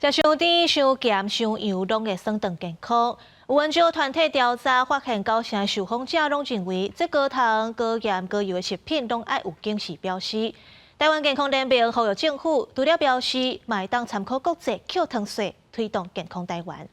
食傷甜、傷鹹、傷油，攏會損腸健康。有 NGO 團體調查發現，九成受訪者攏認為，這高糖、高鹽、高油的食品攏愛有警示標示。台灣健康聯盟呼籲政府，除了標示，嘛會當參考國際扣糖稅，推動健康台灣。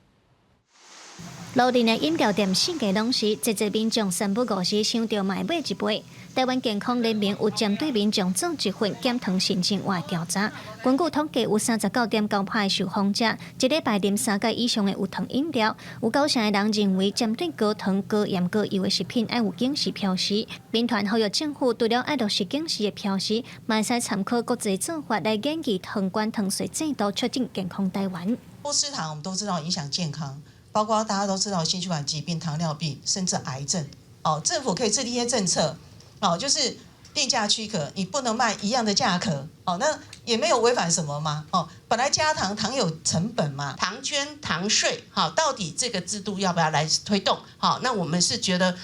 路邊的飲料店四界攏是，濟濟民眾三不五時想著嘛會買一杯。台灣健康聯盟有針對民眾做一份減糖申請的調查，根據統計，有39.9%的受訪者一禮拜啉三擺以上的有糖飲料，有九成的人認為針對高糖、高鹽、高油的食品愛有警示標示。民團呼籲政府除了愛落實警示的標示，嘛會使參考國際做法來研擬糖關糖稅制度，促進健康台灣。多吃糖，我們都知道影響健康。包括大家都知道心血管疾病、糖尿病，甚至癌症。哦，政府可以制定一些政策，哦，就是定價區隔，你不能賣一樣的價格。哦，那也沒有違反什麼嘛。哦，本來加糖，糖有成本嘛。糖捐糖稅，好，到底這個制度要不要來推動？好，那我們是覺得，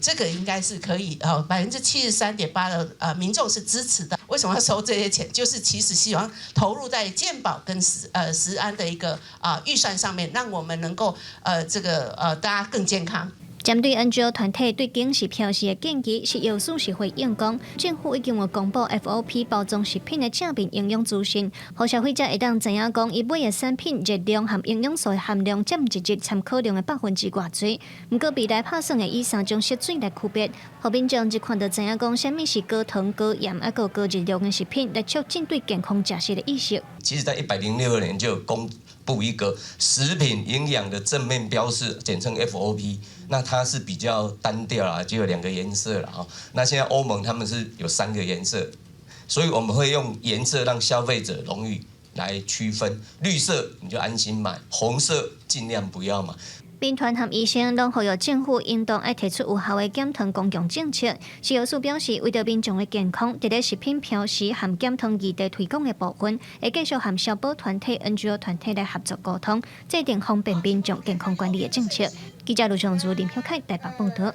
這個應該是可以，哦，73.8%的民眾是支持的。為什麼要收這些錢？就是其實希望投入在健保跟食安的一個啊預算上面，讓我們能夠這個大家更健康。針對 NGO 團體對警示標示的建議，食藥署是回應講，政府已經有公布 FOP 包裝食品的正面營養資訊，予消費者會當知影講，伊買的產品熱量和營養素的含量佔一日參考量的百分之偌濟。毋過未來拍算會以三種色水來區別，予民眾一看就知影講，啥物是高糖、高鹽抑閣高熱量的食品，來促進對健康食食的意識。其實，在106年就有公布一個食品營養的正面標示，簡稱 FOP。那它是比較單調啦，就有兩個顏色啦。哈。那現在歐盟他們是有三個顏色，所以我們會用顏色讓消費者容易來區分。綠色你就安心買，紅色盡量不要買。民團和醫生攏呼籲政府應當愛提出有效的減糖公共政策。食藥署表示，為著民眾的健康，佇咧食品標示和減糖議題推廣的部分，會繼續和消保團體、NGO 團體來合作溝通，制定方便民眾健康管理的政策。記者盧尚如、林曉凱台北報道。